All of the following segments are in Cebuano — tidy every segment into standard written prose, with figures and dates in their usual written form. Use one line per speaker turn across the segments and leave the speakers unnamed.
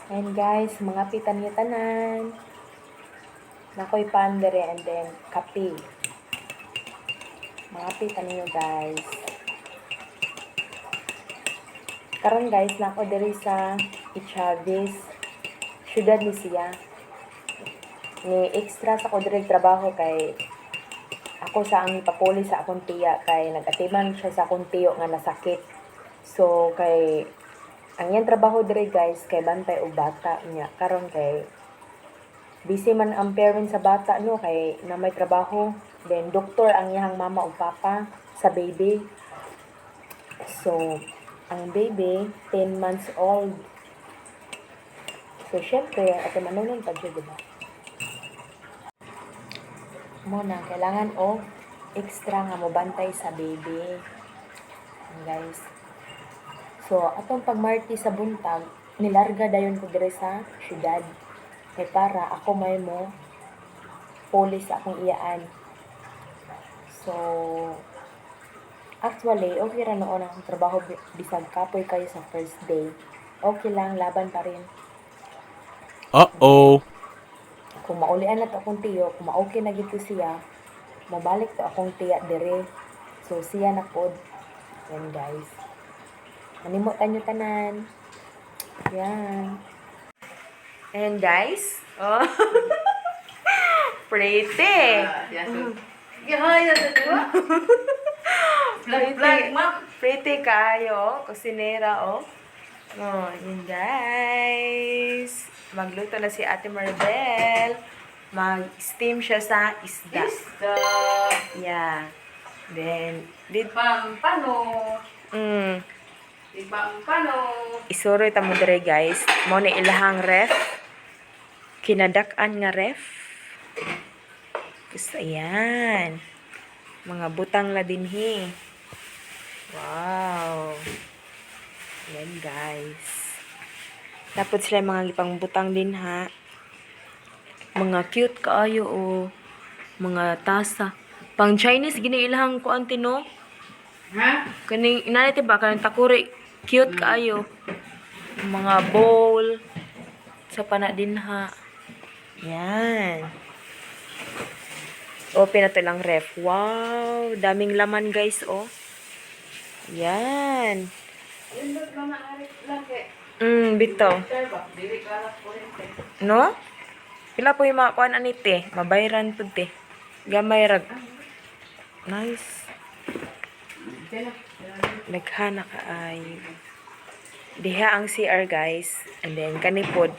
And guys, mga pitan niyo tanan. Nakoy pan dere and then kape. Mga pitan niyo, guys. Karon guys, nako diri sa Echavis. Syudad ni siya. Ni extra sa ko diri trabaho kay ako sa ang ipapuli sa akong tiya kay nag-atiman siya sa akong tiyo nga nasakit. So kay ang iyang trabaho diri, guys, kay bantay og bata niya. Karon kay busy man ang parents sa bata, no, kay na may trabaho. Then doktor ang iyang mama ug papa sa baby. So ang baby 10 months old. So syempre, ate manunon pa siya, diba? Mo na kailangan og extra nga mobantay sa baby. Yan, guys. So, atong pagmarti sa buntag, nilarga dayon ko diri sa syudad. Kay para ako may mo puli sa akong iyaan. So, actually, okay ra noon ang trabaho bisag kapoy kayo sa first day. Okay lang, laban pa rin.
Uh-oh.
Kung maulian na to akong tiyo, kung ma-okay na gito siya, mobalik to akong tiya dire. So, siya na pod. Yan, guys. Manimutan nyo tanan. Yan. And guys, oh. Pretty.
Vlog, vlog, ma'am.
Pretty kayo. Kusinera, oh. Oh, yun guys. Magluto na si Ate Maribel. Mag-steam siya sa isda.
Isda.
Yeah. Then, did,
Pampano. Pampano.
Isuroy ta mo dire, guys. Mo ni ilahang ref. Kinadak-an nga ref. Gusto, ayan. Mga butang na dinhi. Wow. Ayan, guys. Tapos sila yung mga ipang butang din ha. Mga cute kaayo o mga tasa. Pang Chinese gini ilahang kuan no?
Ha?
Kaning inani ba kaning takuri cute kaayo. Mga bowl sa pana din ha. Yan. Open na to lang ref. Wow, daming laman, guys, oh. Yan.
Indot ka na arit laki.
Bitaw.
Sir ba? Dili ka lang kuryente.
No? Pila po yung mga kuan ani te? Mabayran pud te. Gamay rag. Nice.
Okay na.
Naghana ka ay. Diha ang CR, guys. And then kanipod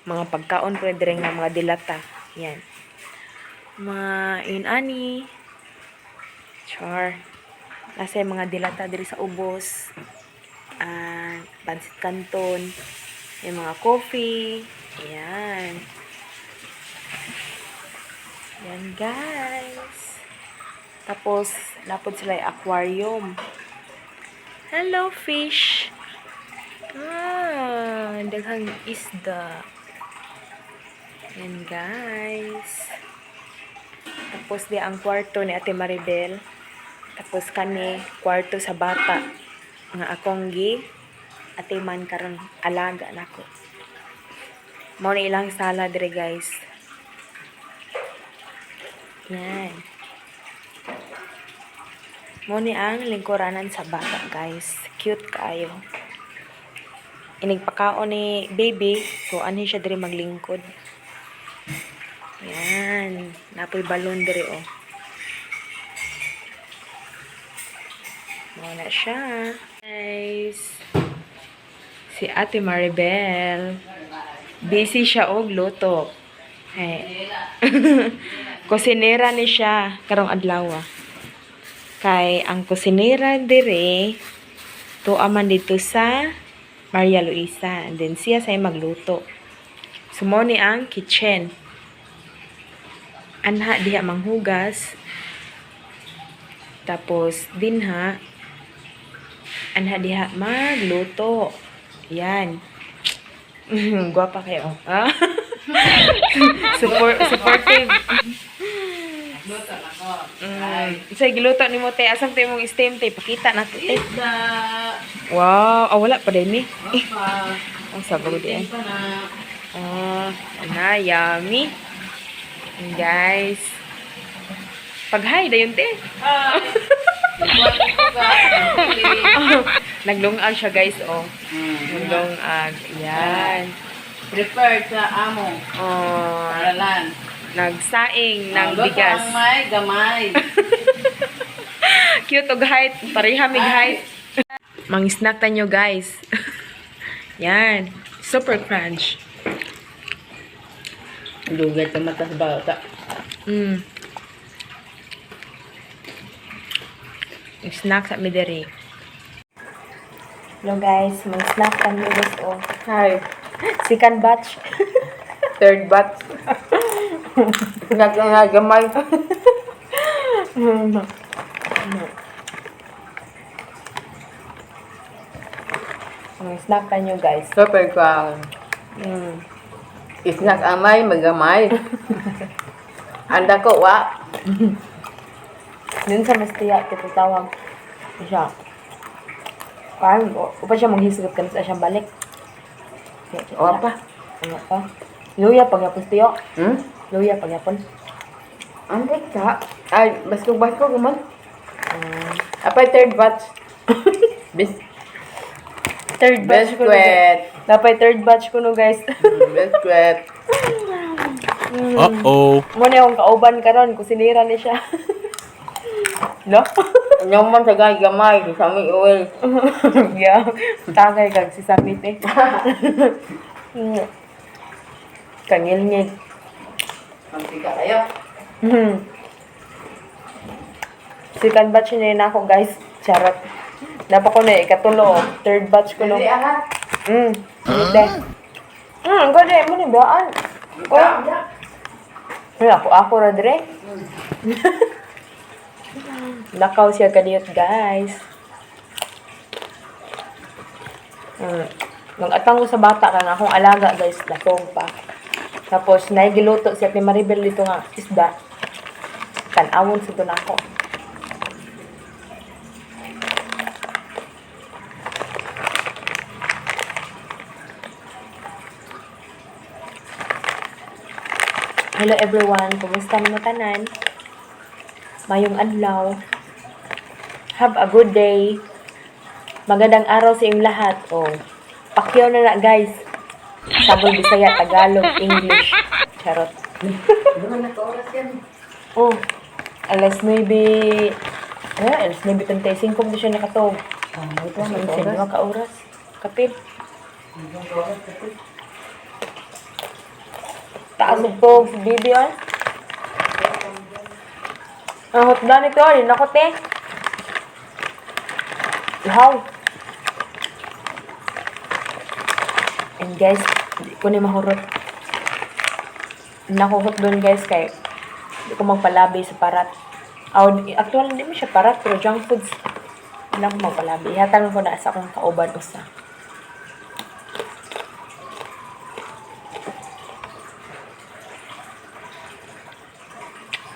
mga pagkaon po dire nga mga dilata. Yan. Mga inani. Char. Nasa yung mga dilata diri sa ubos. Ah, pansit canton. Yung mga coffee. Ayan. Yan, guys. Tapos, napod sila yung aquarium. Hello, fish. Ah, daghang isda. Yan, guys. Tapos, di ang kwarto ni Ate Maribel. Tapos, kani, kwarto sa bata. Nga akong gi, ate man karon alaga nako. Mao na ilang sala dire, guys. Yan. Mao ni ang lingkuranan sa bata, guys. Cute kaayo. Inig pakaon ni baby, so anhi siya diri maglingkod. Yan. Napoy balon diri oh. Mao na siya. Guys. Si Ate Maribel. Busy siya og luto. Eh. Kusinera ni siya karong adlaw. Kay ang kusinera dire tuwa man dito sa Maria Luisa. And then siya say magluto. So mo ni ang kitchen. Anha diha manghugas. Tapos dinha anha diha magluto. Yan. Gwapa kayo. Ah. Supportive.
Luto na ko.
Say giluto nimo te, asam te mong steam te, pakita na te.
Isda.
Wow, ah, wala pa din ni.
Opa.
Ang sabaw di eh.
Pa na.
Oh, ana, yummy. And guys, pag-hi, dayon te.
Hi. Nagluto ka.
Naglungag siya, guys, oh. Naglungag. Yan.
Prepared sa amo.
Oh,
Paralan.
nagsaing ng
Luto
bigas.
ang may gamay.
Cute og height. Pareha mig height. Mang-snack ta nyo, guys. Yan. Super crunch.
Dugay ka mata sa bata.
Snack sa midiri. Hello guys, mag-snack kami guys oh.
Hi.
Second batch.
Third batch. Nga gamay.
Mag-snack tayo guys.
Super ka. Isnak amay magamay. Anda ko wa.
Dun sa Mestia, tawag siya. Parang, upa siya maghisgot ka na sa siyang balik.
Wa pa.
Ano pa? Luya pagyapon tiyo.
Hmm?
Luya pagyapon.
Ande ka. Ay, baskog-baskog man. Apay third batch. Bis
Third batch ko no.
Biscuit.
Napay third batch ko no guys.
Biscuit.
Uh-oh.
Mo na yung kauban karon kusinira ni siya. No?
Nyaman sa gay gamay sa mi oil.
Yeah. Tagay kag si Samit eh. Kangilngig.
Magpika kayo.
Second batch na yun ako, guys. Charot. Napa ko na eh, ikatulo. Third batch ko no.
Dili aha.
Hindi. Gani mo ni baan. Oh. Ay, ako ako ra dire. Nakaw siya kadiyot, guys. Nang atang ko sa bata kang akong alaga, guys, lasong pa. Tapos naigiluto siya ni Maribel dito nga isda. Tan-awon sa tunako. Hello everyone, kumusta mo tanan? Mayong adlaw. Have a good day. Magandang araw sa inyong lahat. Oh, pakyaw na na guys. Sabon Bisaya, Tagalog, English. Charot.
Ano na ka oras yan?
Oh, alas 9, eh, alas 9:35 na siya nakatog.
Ah, ito
Ang oras. Ka oras. Kapil. Taas og tog si Bibi ay. Ang hotdog nito, ay nako te. Ihaw. And guys, di ko ni mahurot. Nakuhot doon guys kay di ko magpalabi sa parat. Aw, actually hindi mo siya parat pero junk foods. Hindi ako magpalabi. Ihatag ko na sa akong kauban usa.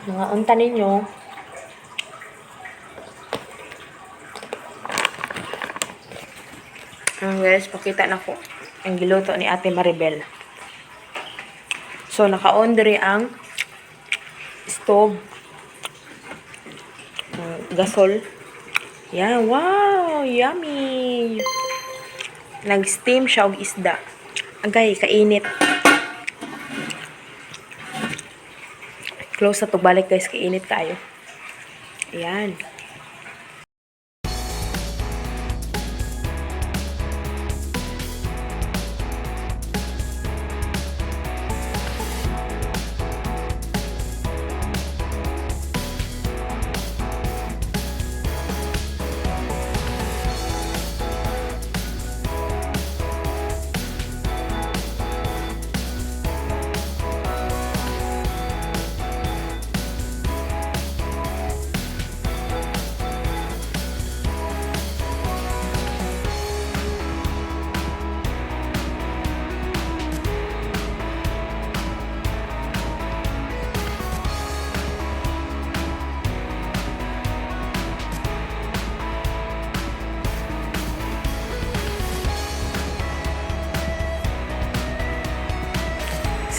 Mga unta ninyo. Ang guys, pakita na ko ang giluto ni Ate Maribel. So, naka-on diri ang stove. Ang gasol. Yan, wow, yummy. Nag-steam siya og isda. Agay, kainit. Close na to balik guys, kainit kayo. Ayan.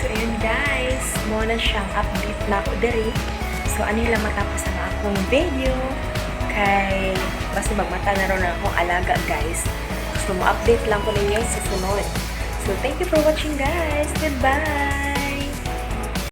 So ayun guys, mao na siyang update na ako diri. So ano lang matapos ang akong video kay basta magmata na ron akong alaga, guys. So mo-update lang ko ninyo sa sunod. So thank you for watching, guys. Goodbye!